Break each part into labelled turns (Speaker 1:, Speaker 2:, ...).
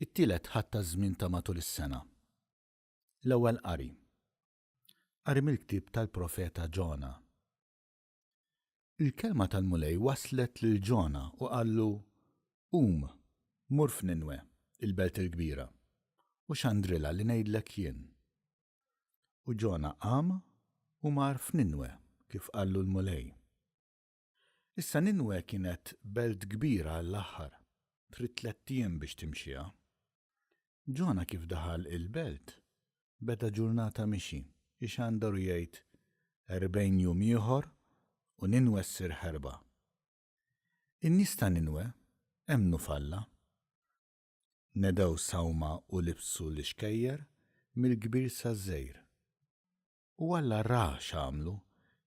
Speaker 1: It-tielet Ħadd taż-żmien ta' matul is-sena. L-Ewwel Qari. Qari mill-ktieb tal-profeta Ġona. Il-kelma tal-Mulej waslet lil Ġona u qallu, Qum, mur f'Ninwe, il-belt il-kbira, u xandrilha li ngħidlek jien. U Ġona qam u mar f'Ninwe kif qallu l-Mulej. Issa Ninwe kienet belt kbira għall-aħħar, trid tlett ijiem biex timxiha. Ġona kif daħal il-belt, beda ġurnata mixi, ixandar u jgħid, 40 jum ieħor u Ninwe ssir ħerba. In-nies ta' Ninwe emmnu f'Alla. Nedew sawma u libsu l-ixkejjer mill-kbir saż-żgħir. U Alla ra x'għamlu,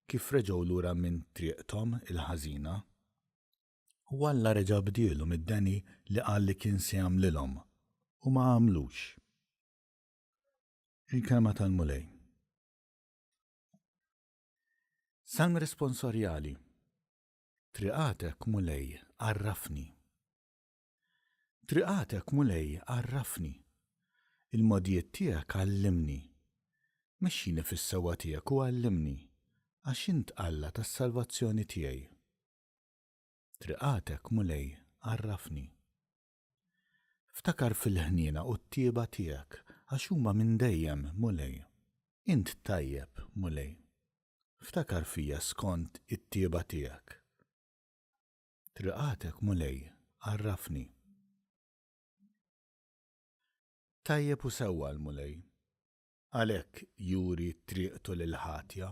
Speaker 1: kif reġgħu lura minn triqthom il-ħażina. U Alla reġa' bdielhom id-deni li qal li kien se jagħmlilhom, u ma għamlux. Il-Kelma tal-Mulej. Salm responsorjali. Triqatek, Mulej, għarrafni. Triqatek, Mulej, għarrafni. Il-mogħdijiet tiegħek għallimni. Mexxini fis-sewwa tiegħek u għallimni, għax int Alla tas-salvazzjoni tiegħi. Triqatek, Mulej, għarrafni. Ftakar fil-ħniena u t-tjieba tiegħek, għax huma minn dejjem, Mulej. Int tajjeb, Mulej. Ftakar fija skont it-tjieba tiegħek. Triqatek, Mulej, għarrafni. Tajjeb u sewwa l-Mulej. Għalhekk juri triqtu lill-ħatja.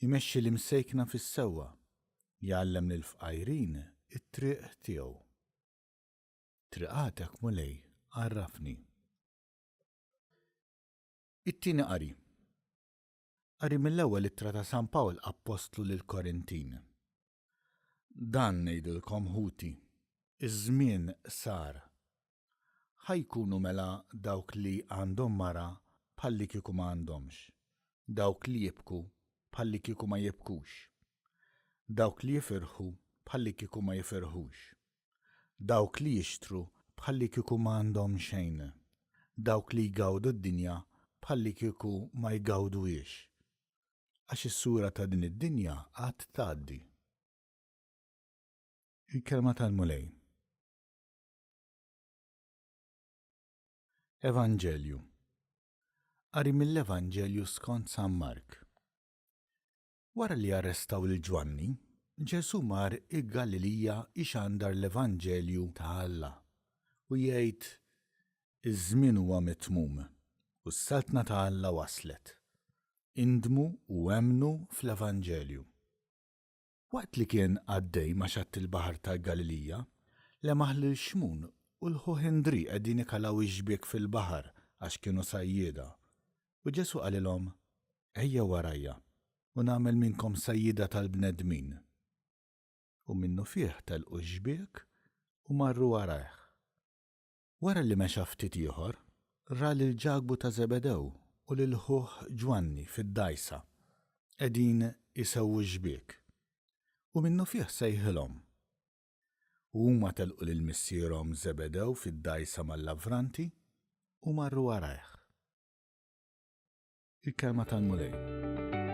Speaker 1: Imexxi l-imsejkna fis-sewwa, jgħallem lill-fqajrin it-triq tiegħu. Triqatek, Mulej, għarrafni. It-tieni qari. Qari mill-ewwel ittra ta' San Pawl Appostlu lill-Korintin. Dan ngħidilkom ħuti, iż-żmien sar. Ħa jkunu mela dawk li għandhom mara bħallikieku ma għandhomx, dawk li jibku bħallikieku ma jibkux, dawk li jifirħu bħallikieku ma jifirħux, dawk li jixtru bħallikieku ma għandhom xejn, dawk li jgawdu d-dinja bħallikieku ma jgawduhiex. Għax is-sura ta' din id-dinja għad tgħaddi. Il-Kelma tal-Mulej. Evanġelju. Qari mill-Evanġelju skont San Mark. Wara li arrestaw lil Ġwanni, Ġesù mar il-Galilija jxandar l-evanġelju ta' Alla u jgħid, Iż-żmien huwa mitmum, u s-saltna ta' Alla waslet. Indmu u emmnu fl-evanġelju. Waqt li kien għaddej ma' xatt il-baħar tal-Galilija, lemaħ lil Xmun u 'l ħuh Indrì qegħdin ikalaw ix-xbiek fil-baħar għax kienu sajjieda. U Ġesù qalilhom, Ejjew warajja, u nagħmel minnkom sajjieda tal-bnedmin. U minnufih telqu x-xbiek u marru warajh. Wara li mexa ftit ieħor, ra lil Ġakbu ta' Żebedew u lil ħuh Ġwanni fid-dgħajsa, qegħdin isewwu x-xbiek. U minnufih sejħilhom. U huma telqu lil missierhom Żebedew fid-dgħajsa mal-lavranti u marru warajh. Il-Kelma tal-Mulej.